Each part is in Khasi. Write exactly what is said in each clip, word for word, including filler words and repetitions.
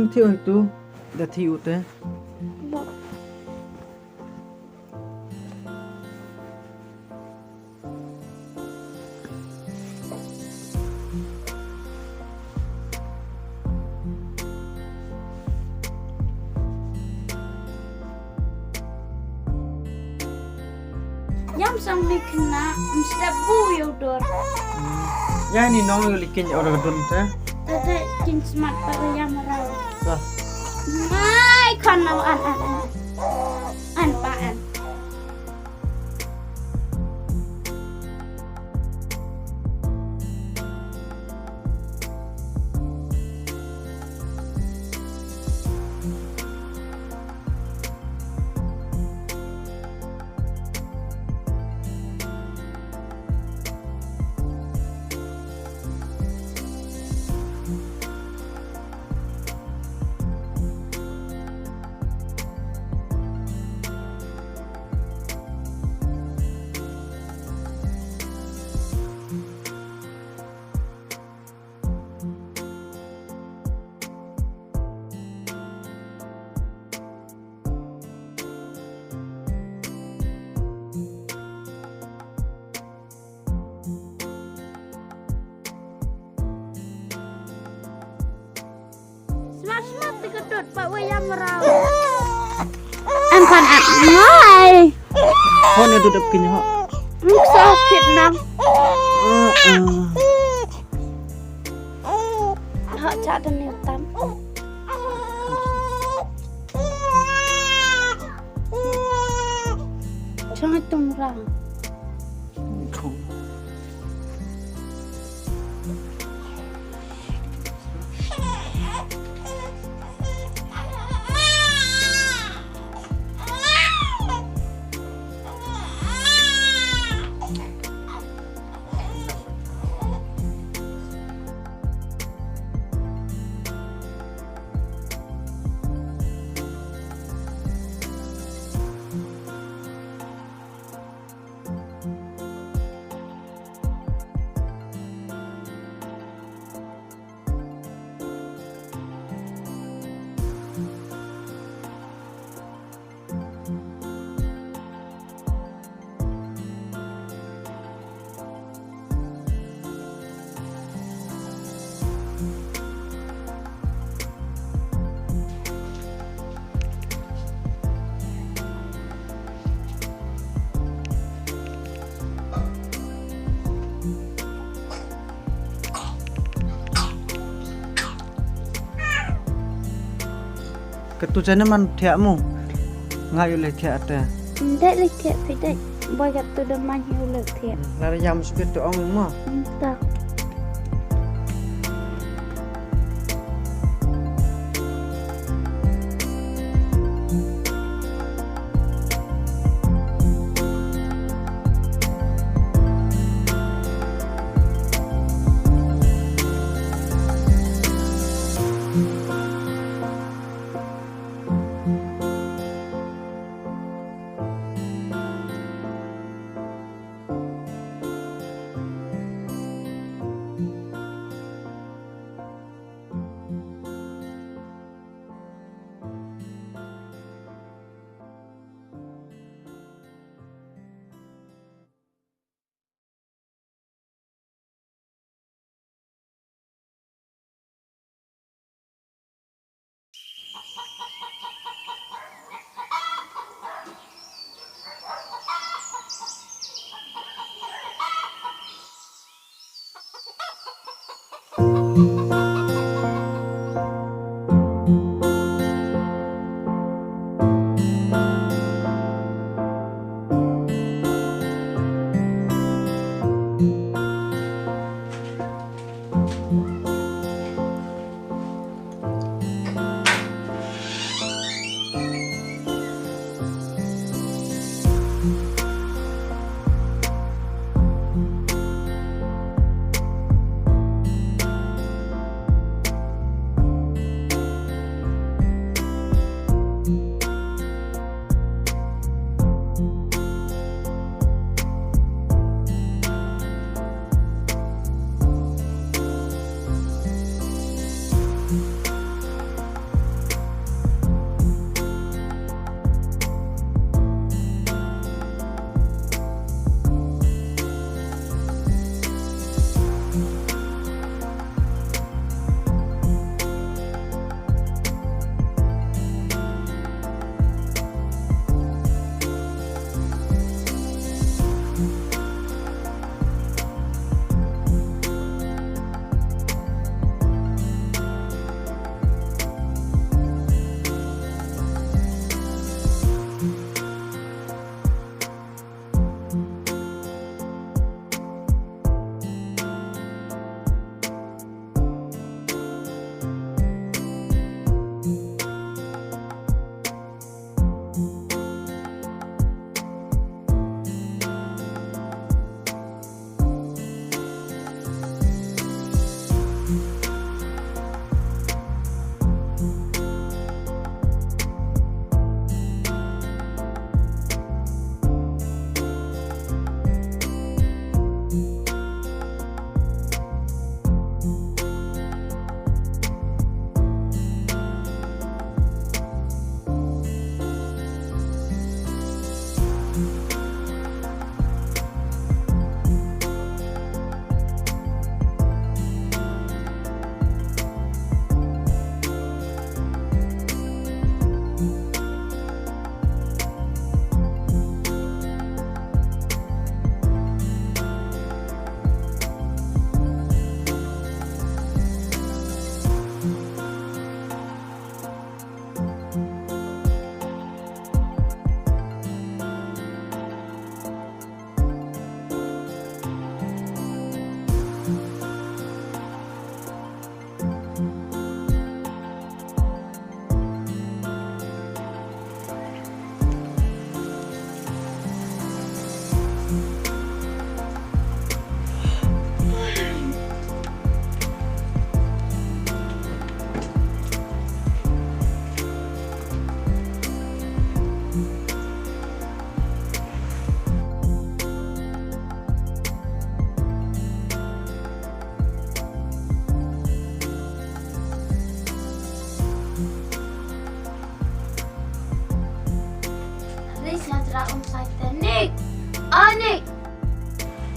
Thi oi tu, da thi u te. Yam sang ni kena mesti bu yo dor. Ya ni nong yo likin ora dun te. Tete kin smat pa yam rau. Mai kan nau an an an. An pa an. Smash smash te ka dut pa wei ya mrau. An kan an ngai. Ho ne dut ap kinya ho. Muksa kit nam. Ha cha dan ni tam. Chang tum rang. Katu jana man thiah mo. Nga yu le thiah te. Dek le thiah phi dek. Boy katu da man yu le thiah. Lara yam sukit tu ong mo. Tak.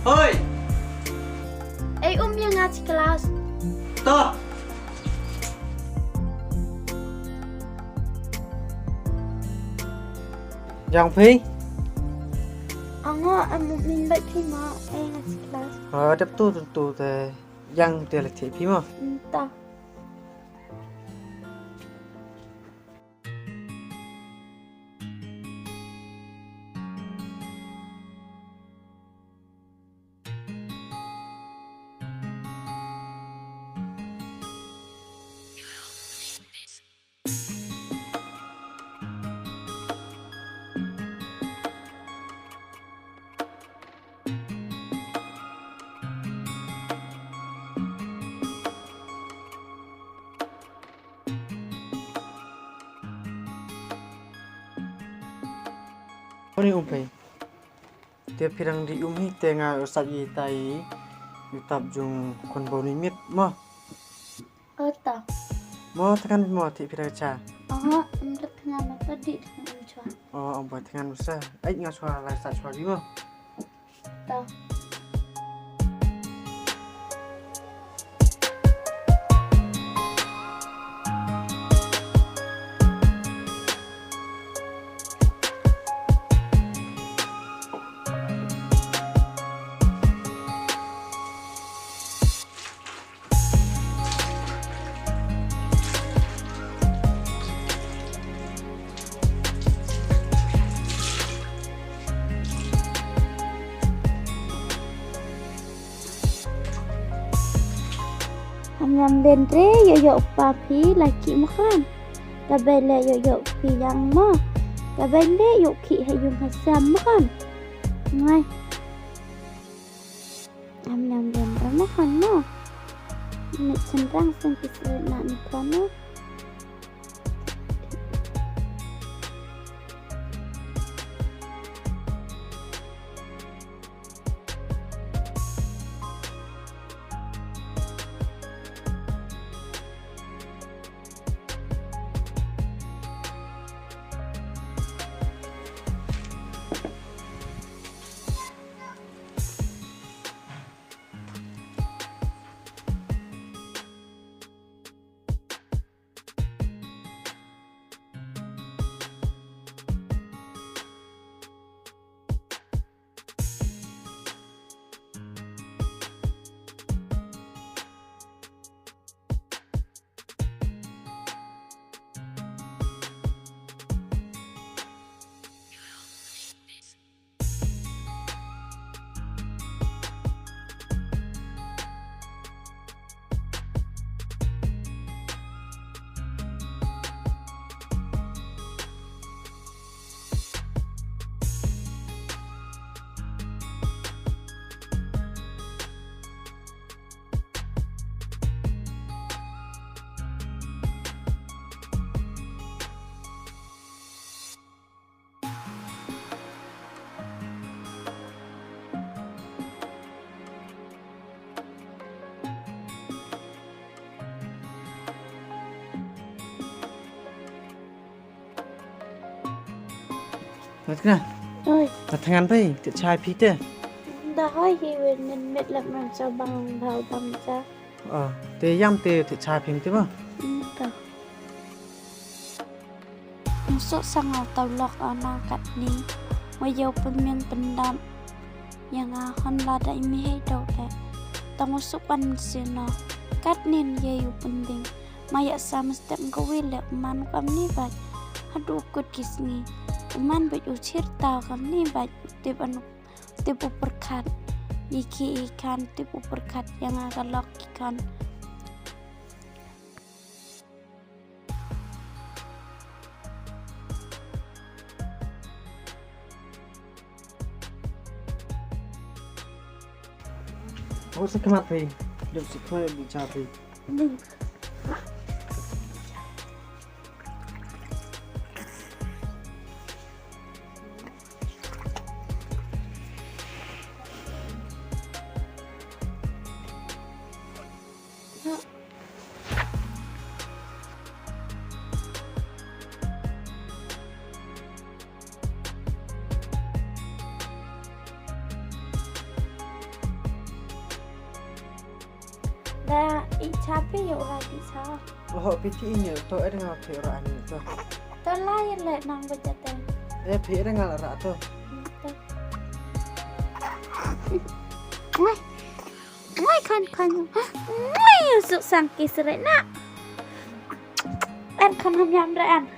Hoi! Ei, um ïa nga shi klas. To! Jang phi? Ong, em, min bad phi mo, ei nga shi klas. Ha, dep tu tu tu te. Jang te la thik phi mo. Hmm, to. Morning, um phi. Te phi dang dei um hi te nga u sat ïa tai ïa u tap jong khun bau ni miet mo. Ota. Mo thngan mo thik phi dang cha. Aha, em dang thngan mo ta dei thngan mo chwa. Oh, ong bai thngan mo sa. Ai nga chwa lai sa chwa di mo. Ta. Ngam ïam len re ïoh ïoh pa phi la ki mo khan. Ka bai le ïoh ïoh phi yang mo. Ka bai le ïoh ki ha yung ha sam mo khan. Ngai. Am nam dem rama khano. Ni chen rang seng ki sri na ni khano. Oi. Na thngan bai te chai phi te. Da hoi hi wen nen met lap man sa bang bau bang sa. Ah, te ïam te te chai phi te ba. Ka. Nusuk sangau tau lok ana katni. Wa yau pemeng pendam. Ïa nga hon lada imi hei dau leh. Tang u suk wan sino. Katni ïa u pending. Ma ïa sa mestep ngkawi leh u man kam ni bait. Haduh kut ki sngi. U man bait u chir tau kam ni bait. Tip anu. Tip u perkat. Ïa ki i kan tip u perkat ïa nga ka lok ki kan. Awas sa khmat phi. Dep sa khmat dep cha phi. Ya, i cha phi ïa u rai phi cha. Ho phi ti i ne to er nga phi ra an to. To la ïa le nang ba jateng. Eh phi er nga la ra to. To. Ngai. Ngai kan kan. Ngai suk sang ki sere na. An kan ham yam ra an.